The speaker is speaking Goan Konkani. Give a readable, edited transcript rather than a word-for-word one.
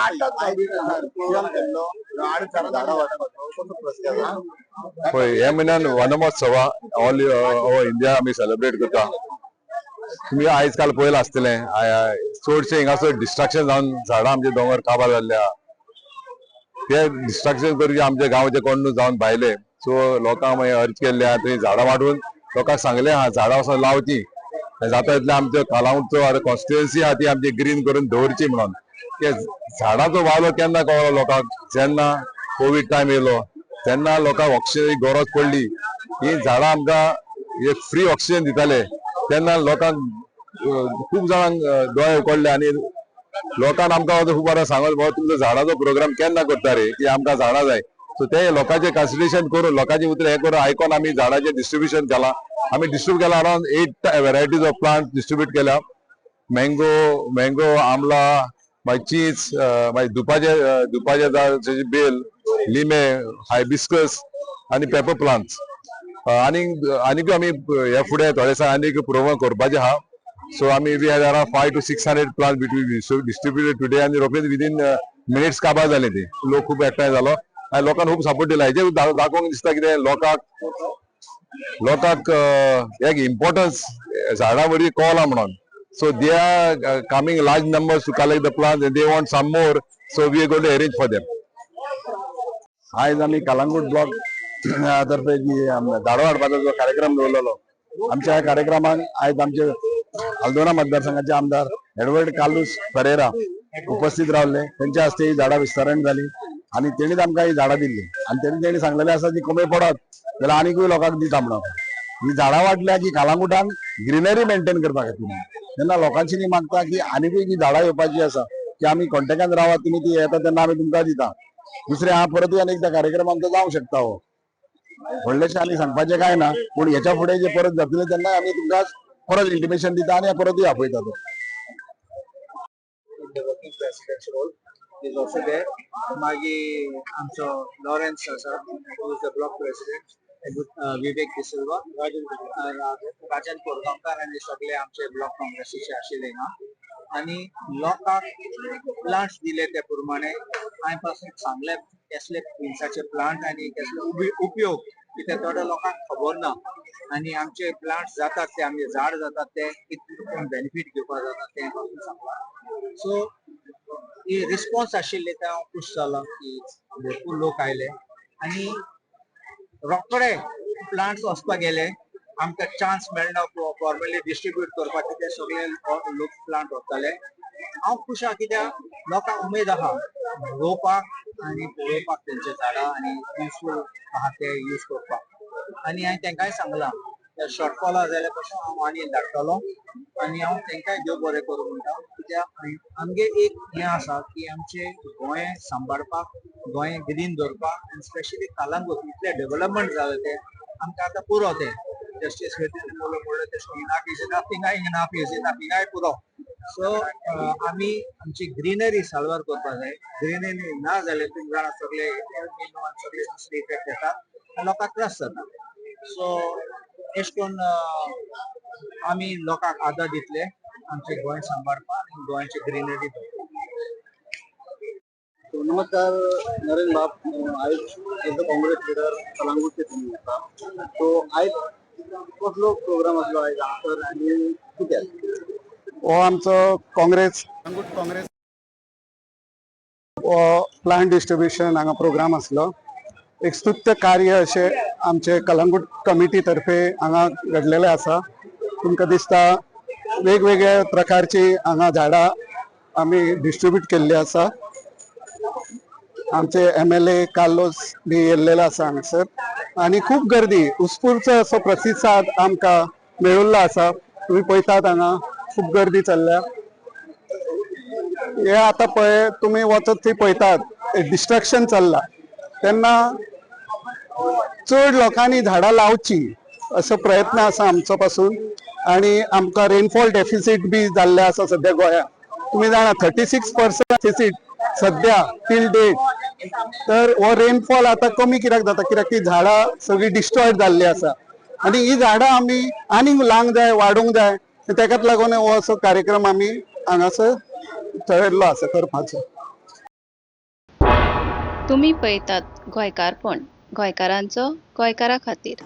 प्रोग्राम केल्लो झाडां वाटपाचो कसो प्रस्न आसा? पळय, ह्या म्हयन्यान वनमहोत्सव ऑल ओवर इंडिया आमी सेलिब्रेट करता. तुमी आयज काल पळयलां आसतलें, चडशें हिंगासर डिस्ट्रक्शन जावन झाडां आमचे दोंगर काबार जाल्ले आहा. ते डिस्ट्रक्शन करचे आमच्या गांवचे कोण न्हू जावन भायले. सो लोकांक मागीर अर्ज केल्ले आहा, थंय झाडां वांटून लोकांक सांगलें आहा, झाडां वचोन लावची आनी जाता तितलें आमच्या कळंगूटचो आतां कॉन्स्टिट्युएन्सी आहा ती आमची ग्रीन करून दवरची म्हणून. ते झाडाचो वालो केन्ना कळ्ळो लोकांक? जेन्ना कोवीड टायम येयलो तेन्ना लोकांक ऑक्सिजनाची गरज पडली. ही झाडां आमकां एक फ्री ऑक्सिजन दिताले. तेन्ना लोकांक, खूब जाणांक दोळे उकडले आनी लोकांक आमकां खूब बरें सांगत, बाबा, तुमचो झाडाचो प्रोग्राम केन्ना करता रे, की आमकां झाडां जाय. सो ते लोकांचे कन्सिडरेशन करून, लोकांची उतरां हें करून आयकोन आमी झाडाचें डिस्ट्रिब्युशन केलां. आमी डिस्ट्रिब्यूट केलां, around eight varieties of plant distribute केल्या. मँगो, मँगो, आमला, मागीर चींच, मागीर दुपाचे झाड, बेल, लिमे, हायबिस्कस आनी पेपर प्लांट्स. आनीक आनीकूय आमी ह्या फुडें थोडे दिसांनी आनीक प्रोग्राम करपाचे आहा. सो आमी we have around 5 to 600 plant between distributed today आनी रोखडीच विदीन मिनिट्स काबार जाले ते. लोक खूब एकठांय जालो आनी लोकांक खूब सपोर्ट दिला. हेजे दाखोवंक दिसता कितें, लोकांक लोकांक एक इम्पॉर्टन्स झाडां वरवीं कळला म्हणून. So they are coming large numbers to collect the plant. They want some more, so we are going to arrange for them. आयज आमी कलंगूट ब्लॉक तर्फे जी झाडां वाटपाचो जो कार्यक्रम दवरलेलो, आमच्या ह्या कार्यक्रमाक आयज आमचे अल्दोना मतदारसंघाचे आमदार एडवर्ड कार्लुस फरेरा उपस्थित रावले. त्यांच्या हस्ते ही झाडां वितरण झाली आणि तेणीच आमकां ही झाडां दिल्ली आणि तेणी तेणी सांगलेले आसा की कमी पडत जाल्यार आनीकूय लोकांक दिता म्हणून. ही झाडां वाटल्या की कलंगूटान ग्रिनरी मेंटेन करपा खातीर. तेन्ना लोकांची मागता की आनीकूय जी झाडां येवपाची आसा की आमी कॉन्टेक्टान रावात तुमी, ती येता तेन्ना आमी तुमकां दिता. दुसरें हा, परतूय आनी एकदा कार्यक्रम आमचो जावंक शकता. हो व्हडलेशें आनी सांगपाचें कांय ना, पूण हेच्या फुडें जे परत जातले तेन्ना आमी तुमकां परत इंटिमेशन दिता आनी परतूय आपयता तो. In the working president's role is also there. मागीर आमचो लॉरेन्स आसा, who is the block president, विवेक डिसिल्वा, राजन कोरगांवकार आनी सगळे आमचे ब्लॉक काँग्रेसीचे आशिल्ले हिंगा. आनी लोकांक प्लांट्स दिले ते प्रमाणे हांवें पासून सांगले कसले जिन्साचे प्लांट आनी कसले उपयोग कित्याक थोड्या लोकांक खबर ना आनी आमचे प्लांट्स जातात ते, आमचे झाड जातात ते कितले बेनिफीट घेवपाक जाता तें पासून सांगलां. सो ही रिस्पॉन्स आशिल्ले ते हांव खूश जालो की भरपूर लोक आयले आनी रोखडे प्लांट्स वचपाक गेले. आमकां चान्स मेळना फॉर्मली डिस्ट्रीब्यूट करपाचे, ते सगळे लोक प्लांट व्हरताले. हांव खूश आहा कित्याक लोकांक उमेद आहा रोवपाक आनी पळोवपाक तेंचे झाडां आनी युजफूल आहा ते यूज करपाक. आनी हांवें तांकांय सांगलां, शॉर्टफॉल आहा जाल्यार पासून हांव आनी धाडटलो आनी हांव तांकांय देव बरें करूं म्हणटा, कित्याक आमगे एक हें आसा की आमचे गोंय सांबाळपाक, गोंय ग्रीन दवरपाक आनी स्पेशली कलंगूट इतलें डेव्हलपमेंट जालें तें आमकां आतां पुरो तें. जस्टीस म्हणलें तशें, इनाफ is enough. थिंगाय इनाफ is enough, हिंगाय पुरो. सो आमी आमची ग्रीनरी साल्वार करपाक जाय. ग्रीनरी ना जाल्यार तुमी जाणा, सगळे सगळे दुसरे इफेक्ट येता आनी लोकांक त्रास जाता. सो एश करून आमी लोकांक आदार दितले आमचे गोंय सांबाळपाक आनी गोंयची ग्रीनरी दवरपाक. नमस्कार नरेंद्र बाब, आयज एज अ काँग्रेस लिडर कलंगूटचे तुमी आसा, सो आयज कसलो प्रोग्राम आसलो आयज हांगासर आनी कित्याक? हो आमचो काँग्रेस, कलंगूट काँग्रेस हो प्लांट डिस्ट्रिब्युशन हांगा प्रोग्राम आसलो. एक स्तुत्य कार्य अशें आमचे कलंगूट कमिटी तर्फे हांगा घडलेलें आसा. तुमकां दिसता, वेगवेगळ्या प्रकारची हांगा झाडां आमी डिस्ट्रिब्यूट केल्ली आसा. आमचे एमएलए कार्लोस बी येयल्लेले आसा हांगासर आनी खूब गर्दी, उत्स्फूर्त असो प्रतिसाद आमकां मेळिल्लो आसा. तुमी पळयतात, हांगा खूब गर्दी चल्ल्या. हे आता पळय, तुमी वचत थंय पळयतात डिस्ट्रक्शन चल्ला. तेन्ना चड लोकांनी झाडां लावची असो प्रयत्न आसा आमचो पासून. आणि आमकां रेनफॉल डेफिसीट बी जाल्ले आसा सध्या गोंयांत. तुमी जाणा, 36% डेफिसीट सध्या टील डेट. तर हो रेनफॉल आता कमी कित्याक जाता? कित्याक ती झाडां सगळी डिस्ट्रॉयड जाल्ली आसा आनी ही झाडां आमी आनीक लावंक जाय, वाडोवंक जाय. तेकाच लागून हो असो कार्यक्रम आमी हांगासर थरयल्लो आसा करपाचो. तुमी पळयतात गोंयकारपण, गोंयकारांचो गोंयकारा खातीर.